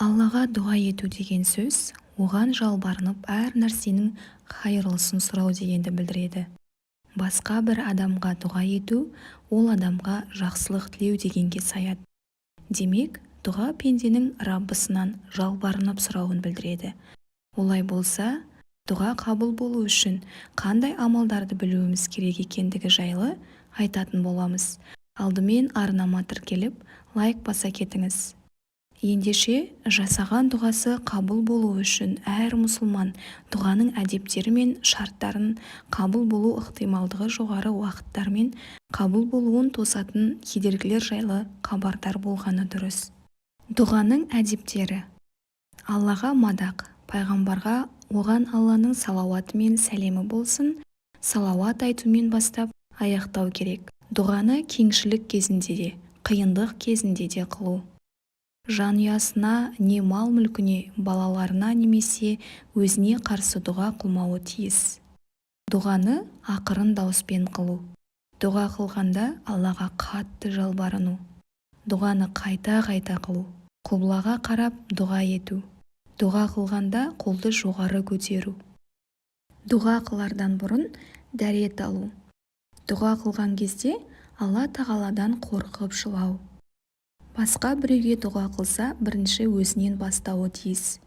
Allaǵa duǵa etiw degen sóz, Oǵan jalbarınıp hár nárseniń qayırlısın soraw degendi bildiredi. Basqa bir adamǵa duǵa etiw, ol adamǵa jaqsılıq tilew degenge sayadı. Demek, duǵa bendeniń Rabbısınan jalbarınıp sorawın bildiredi. Olay bolsa, duǵa qabıl bolıwı ushın qanday amallardı biliwimiz kerek ekenligi jaylı aytatın bolamız. Aldımen arnama tirkelip, layk basa ketińiz. Endeshe, jasaǵan duǵası qabıl bolıwı ushın hár musılman duǵanıń ádepteri men shartların, qabıl bolıw ıqtimallıǵı joqarı waqıtlar men qabıl bolıwın tosatın kedergiler jaylı xabardar bolǵanı durıs. Duǵanıń ádepteri. Allaǵa madaq, payǵambarǵa oǵan Allanıń salawatı menen sálemi bolsın, salawat aytıwmen baslap, ayaqtaw kerek. Duǵanı keńshilik gezinde de, qıyındıq gezinde de qılıw. Januyasına, ne mal-múlkine, balalarına nemese ózine qarsı duǵa qılmawı tiyis. Duǵanı aqırın dawıspen qılıw. Duǵa qılǵanda Allaǵa qattı jalbarınıw. Duǵanı qayta-qayta qılıw. Qublaǵa qarap duǵa etiw. Duǵa qılǵanda qoldı joqarı kóteriw. Duǵa qılardan burın dáret alıw. Duǵa qılǵan gezde Alla taǵaladan qorqıp jılaw. Basqa birewge duǵa qılsa birinshi ózinen bastawı tiyis.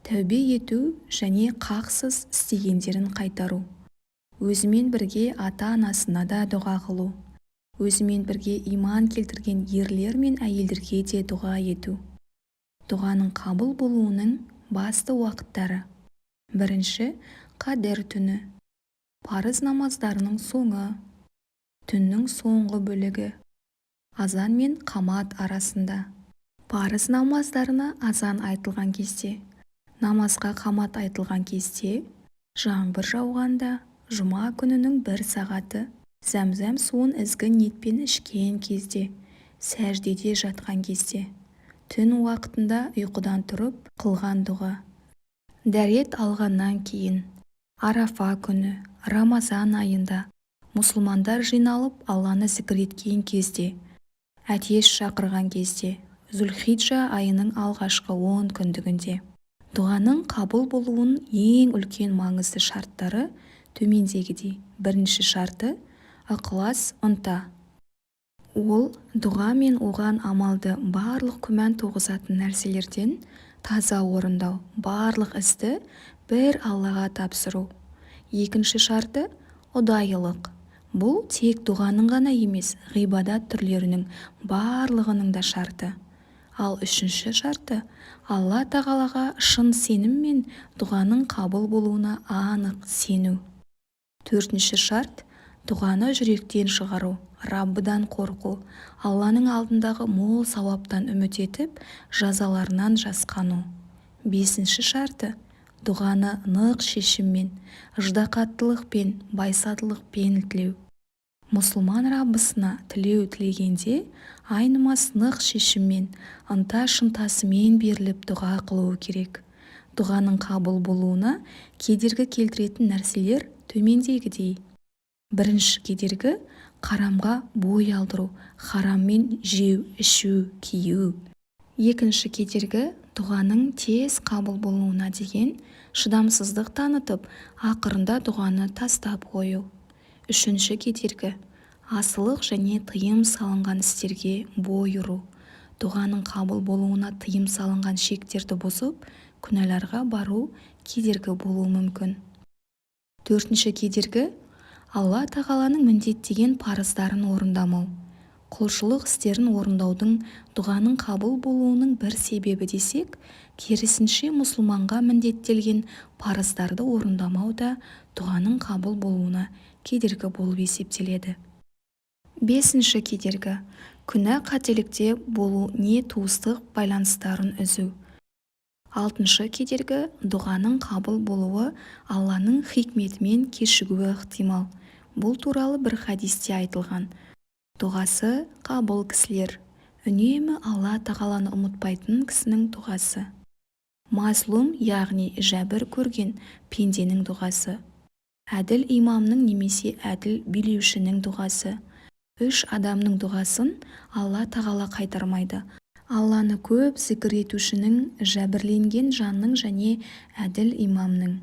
Táwbe etiw jáne qaqsız istegenlerin qaytarıw. Ózimen birge ata-anasına da duǵa qılıw. Ózimen birge iyman keltirgen erler men áyellerge de duǵa etiw. Duǵanıń qabıl bolıwınıń bastı waqıtları. Birinshi, Qádir túni. Parız namazlarınıń sońı. Túnniń sońǵı bóligi. Azan men qamat arasında. Parız namazlarına azan aytılǵan gezde. Namazǵa qamat aytılǵan gezde. Jańbır jawǵanda. Juma kúniniń bir saatı. Zámzám suwın izgi niyetpen ishken gezde. Sájdede jatqan gezde. Tún waqtında uyqıdan turıp qılǵan duǵa. Dáret alǵannan keyin. Arafa kúni. Ramazan ayında. Musılmanlar jıynalıp Allanı zikir etken gezde. Átesh shaqırǵan gezde. Zulhijja ayınıń alǵashqı 10 kúnliginde. Duǵanıń qabıl bolıwınıń eń úlken mańızdı shartları tómendegidey: Birinshi shartı - ıqlas, ınta. Ol duǵa men oǵan amaldı barlıq gúman tuwǵızatın nárselerden taza orınlaw, barlıq isti bir Allaǵa tapsırıw. Ekinshi shartı - udayılıq. Bul tek duǵanıń ǵana emes, ǵibadat túrleriniń barlıǵınıń da shartı. Al úshinshi shartı - Alla taǵalaǵa shın isenim men duǵanıń qabıl bolıwına anıq iseniw. Tórtinshi shart - duǵanı júrekten shıǵarıw, Rabbıdan qorqıw, Allanıń aldındaǵı mol sawaptan úmit etip, jazalarınan jasqanıw. Besinshi shartı - duǵanı nıq sheshimmen, ıjdaxatlılıqpen, baysalılıqpen tilew. Musılman Rabbısına tilew tilegende aynımas nıq sheshimmen, ınta-shıntasımen berilip duǵa qılıwı kerek. Duǵanıń qabıl bolıwına kedergi keltiretin nárseler tómendegidey: Birinshi kedergi - haramǵa boy aldırıw, harammen jew, ishiw, kiyiw. Ekinshi kedergi - duǵanıń tez qabıl bolıwına degen shıdamsızlıq tanıtıp, aqırında duǵanı tastap qoyıw. Úshinshi kedergi - asılıq jáne tıyım salınǵan islerge boy urıw. Duǵanıń qabıl bolıwına tıyım salınǵan sheklerdi buzıp, gúnalarǵa barıw kedergi bolıwı múmkin. Tórtinshi kedergi - Alla taǵalanıń mindetlegen parızların orındamaw. Qulshılıq islerin orınlawdıń duǵanıń qabıl bolıwınıń bir sebebi desek, kerisinshe musılmanǵa mindettelgen parızlardı orındamaw da duǵanıń qabıl bolıwına kedergi bolıp esepteledi. Besinshi kedergi - gúna-qátelikte bolıw ne tuwıslıq baylanısların úziw. Altınshı kedergi - duǵanıń qabıl bolıwı Allanıń hikmetimen keshigiwi ıqtimal. Bul tuwralı bir hádiste aytılǵan: Duǵası qabıl kisiler. Únemi Alla taǵalanı umıtpaytın kisiniń duǵası. Mazlum yaǵnıy jábir kórgen bendeniń duǵası. Ádil imamnıń nemese ádil biylewshiniń duǵası. Úsh adamnıń duǵasın Alla taǵala qaytarmaydı. Алланы көп зікір етушінің, жәбірленген жанның және әділ имамның.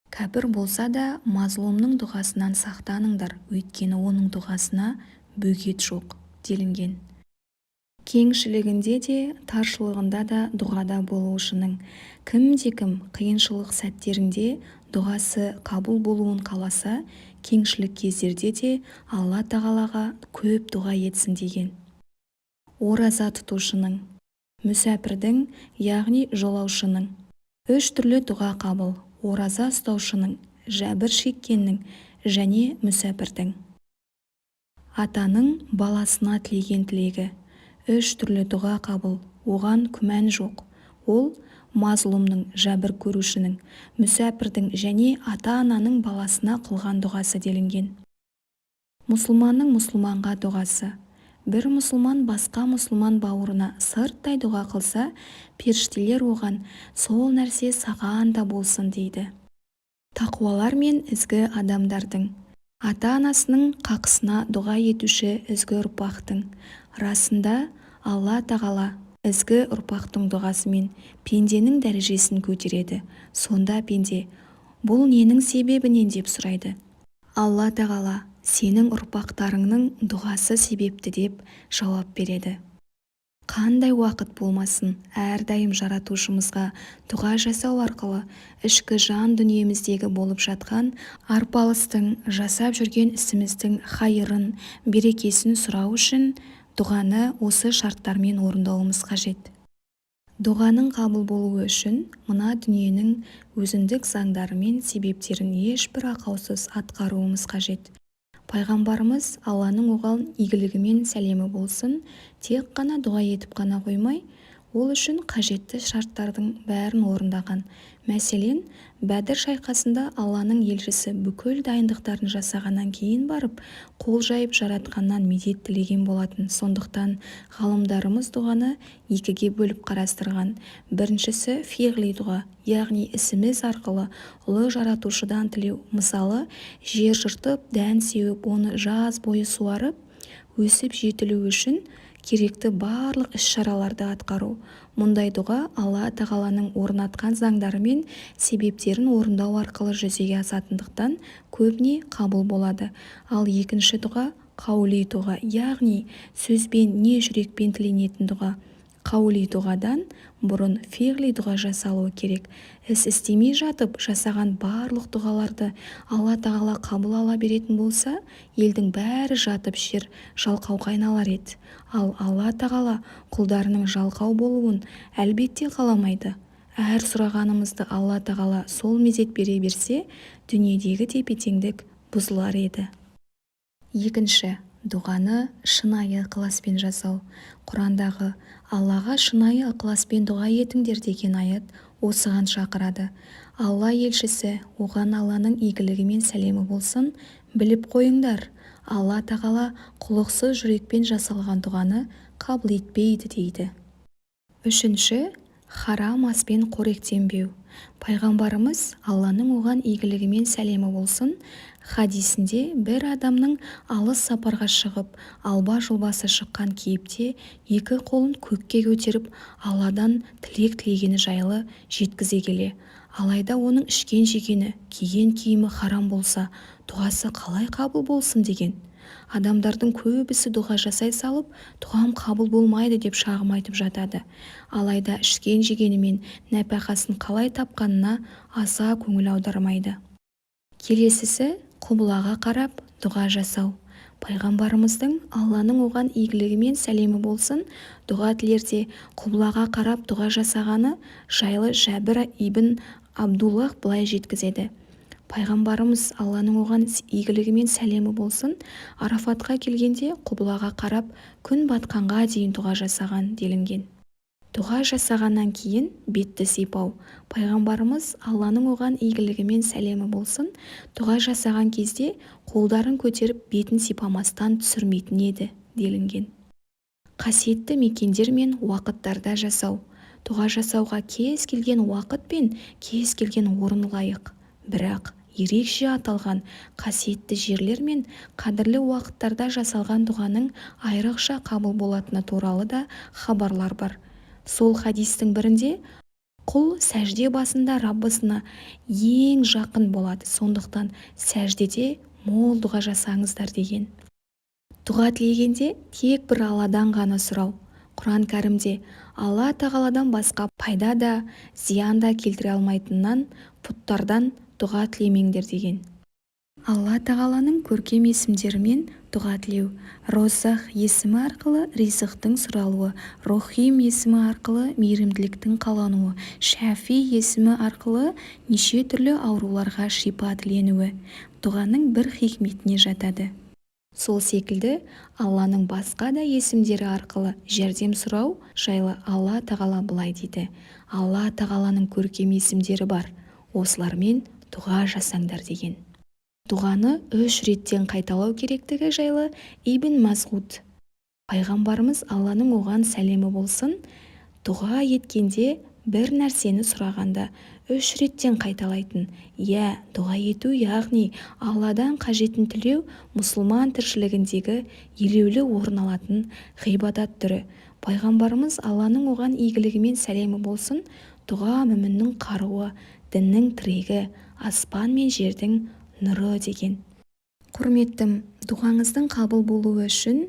Кәпір болса да мазлұмның дұғасынан сақтаныңдар, өйткені оның дұғасына бөгет жоқ, делінген. Кеңшілігінде де, таршылығында да дұғада болушының. Кімде-кім қиыншылық сәттерінде дұғасы қабыл болуын қаласа, кеңшілік кездерде де Алла тағалаға көп дұға етсін деген. Ораза тұтушының. Мүсәпірдің, яғни жолаушының. Үш түрлі дұға қабыл: ораза ұстаушының, жәбір шеккеннің және мүсәпірдің. Атаның баласына тілеген тілегі. Үш түрлі дұға қабыл, оған күмән жоқ. Ол, мазлұмның, жәбір көрушінің, мүсәпірдің және ата-ананың баласына қылған дұғасы делінген. Мұсылманның мұсылманға дұғасы. Бір мұсылман басқа мұсылман бауырына сырттай дұға қылса, періштелер оған сол нәрсе саған да болсын дейді. Тақуалар мен ізгі адамдардың. Ата-анасының қақысына дұға етуші ізгі ұрпақтың. Расында, Алла тағала ізгі ұрпақтың дұғасымен пенденің дәрежесін көтереді. Сонда пенде, бұл ненің себебінен деп сұрайды. Алла тағала, сенің ұрпақтарыңның дұғасы себепті деп жауап береді. Қандай уақыт болмасын, әрдайым Жаратушымызға дұға жасау арқылы ішкі жан дүниеміздегі болып жатқан арпалыстың, жасап жүрген ісіміздің хайырын, берекесін сұрау үшін дұғаны осы шарттармен орындауымыз қажет. Дұғаның қабыл болуы үшін мына дүниенің өзіндік заңдары мен себептерін ешбір ақаусыз атқаруымыз қажет. Пайғамбарымыз, Алланың оған игілігі мен сәлемі болсын, тек қана дұға етіп қана қоймай, ол үшін қажетті шарттардың бәрін орындаған. Мәселен, Бәдір шайқасында Алланың елшісі бүкіл дайындықтарын жасағаннан кейін барып, қол жайып Жаратқаннан медет тілеген болатын. Сондықтан ғалымдарымыз дұғаны екіге бөліп қарастырған. Біріншісі фиғли дұға, яғни ісіміз арқылы ұлы Жаратушыдан тілеу. Мысалы, жер жыртып, дән сеуіп, оны жаз бойы суарып, өсіп жетілуі үшін керекті барлық іс-шараларды атқару. Мұндай дұға Алла тағаланың орнатқан заңдары мен себептерін орындау арқылы жүзеге асатындықтан көбіне қабыл болады. Ал екінші дұға қаули дұға, яғни сөзбен не жүрекпен тіленетін дұға. Қаули дұғадан бұрын фиғли дұға жасалуы керек. Іс істемей жатып жасаған барлық дұғаларды Алла тағала қабыл ала беретін болса, елдің бәрі жатып ішер жалқауға айналар еді. Ал Алла тағала құлдарының жалқау болуын әлбетте қаламайды. Әр сұрағанымызды Алла тағала сол мезет бере берсе, дүниедегі тепе-теңдік бұзылар еді. Екінші, дұғаны шынайы ықыласпен жасау. Құрандағы Аллаға шынайы ықыласпен дұға етіңдер деген аят осыған шақырады. Алла елшісі, оған Алланың игілігі мен сәлемі болсын, біліп қойыңдар, Алла тағала құлықсыз жүрекпен жасалған дұғаны қабыл етпейді дейді. Үшінші, харам аспен қоректенбеу. Пайғамбарымыз, Алланың оған игілігі мен сәлемі болсын, хадисінде бір адамның алыс сапарға шығып, алба-жұлбасы шыққан кейіпте екі қолын көкке көтеріп, Алладан тілек тілегені жайлы жеткізе келе, алайда оның ішкен-жегені, киген киімі харам болса, дұғасы қалай қабыл болсын деген. Адамдардың көбісі дұға жасай салып, дұғам қабыл болмайды деп шағым айтып жатады. Алайда ішкен-жегені мен нәпақасын қалай тапқанына аса көңіл аудармайды. Келесісі құбылаға қарап дұға жасау. Пайғамбарымыздың, Алланың оған игілігі мен сәлемі болсын, дұға тілерде құбылаға қарап дұға жасағаны жайлы Жәбір ибн Абдуллах былай жеткізеді. Пайғамбарымыз, Алланың оған игілігі мен сәлемі болсын, Арафатқа келгенде құбылаға қарап күн батқанға дейін дұға жасаған делінген. Дұға жасағаннан кейін бетті сипау. Пайғамбарымыз, Алланың оған игілігі мен сәлемі болсын, дұға жасаған кезде қолдарын көтеріп бетін сипамастан түсірмейтін еді делінген. Қасиетті мекендер мен уақыттарда жасау. Дұға жасауға кез келген уақыт пен кез келген орын лайық. Бірақ Ерекше аталған қасиетті жерлер мен қадірлі уақыттарда жасалған дұғаның айрықша қабыл болатыны туралы да хабарлар бар. Сол хадистің бірінде: Құл сәжде басында Раббысына ең жақын болады, сондықтан сәждеде мол дұға жасаңыздар, деген. Дұға тілегенде тек бір Алладан ғана сұрау. Құран кәрімде Алла тағаладан басқа пайда да, зиян да келтіре алмайтыннан бұттардан дұға тілемеңдер, деген. Алла тағаланың көркем есімдерімен дұға тілеу, Раззақ есімі арқылы ризықтың сұралуы, Рахим есімі арқылы мейірімділіктің қалануы, Шафи есімі арқылы неше түрлі ауруларға шипа тіленуі дұғаның бір хикметіне жатады. Сол секілді Алланың басқа да есімдері арқылы жәрдем сұрау жайлы Алла тағала былай дейді: Алла тағаланың көркем есімдері бар, осылармен дұға жасаңдар, деген. Дұғаны үш реттен қайталау керектігі жайлы Ибн Масғұд: Пайғамбарымыз, Алланың оған сәлемі болсын, дұға еткенде бір нәрсені сұрағанда үш реттен қайталайтын. Иә, дұға ету, яғни Алладан қажетін тілеу мұсылман тіршілігіндегі елеулі орын алатын ғибадат түрі. Пайғамбарымыз, Алланың оған игілігі мен сәлемі болсын: Дұға – мүміннің қаруы, діннің тірегі, аспан мен жердің нұры, деген. Құрметтім, дұғаңыздың қабыл болуы үшін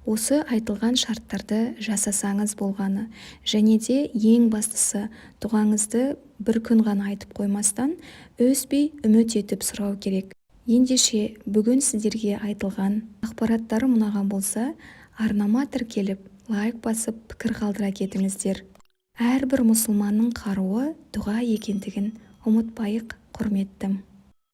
осы айтылған шарттарды жасасаңыз болғаны. Және де ең бастысы, дұғаңызды бір күн ғана айтып қоймастан, үзбей үміт етіп сұрау керек. Ендеше, бүгін сіздерге айтылған ақпараттарым ұнаған болса, арнама тіркеліп, лайк басып, пікір қалдыра кетіңіздер. Әрбір мұсылманның қаруы дұға екендігін ұмытпайық, құрметтім.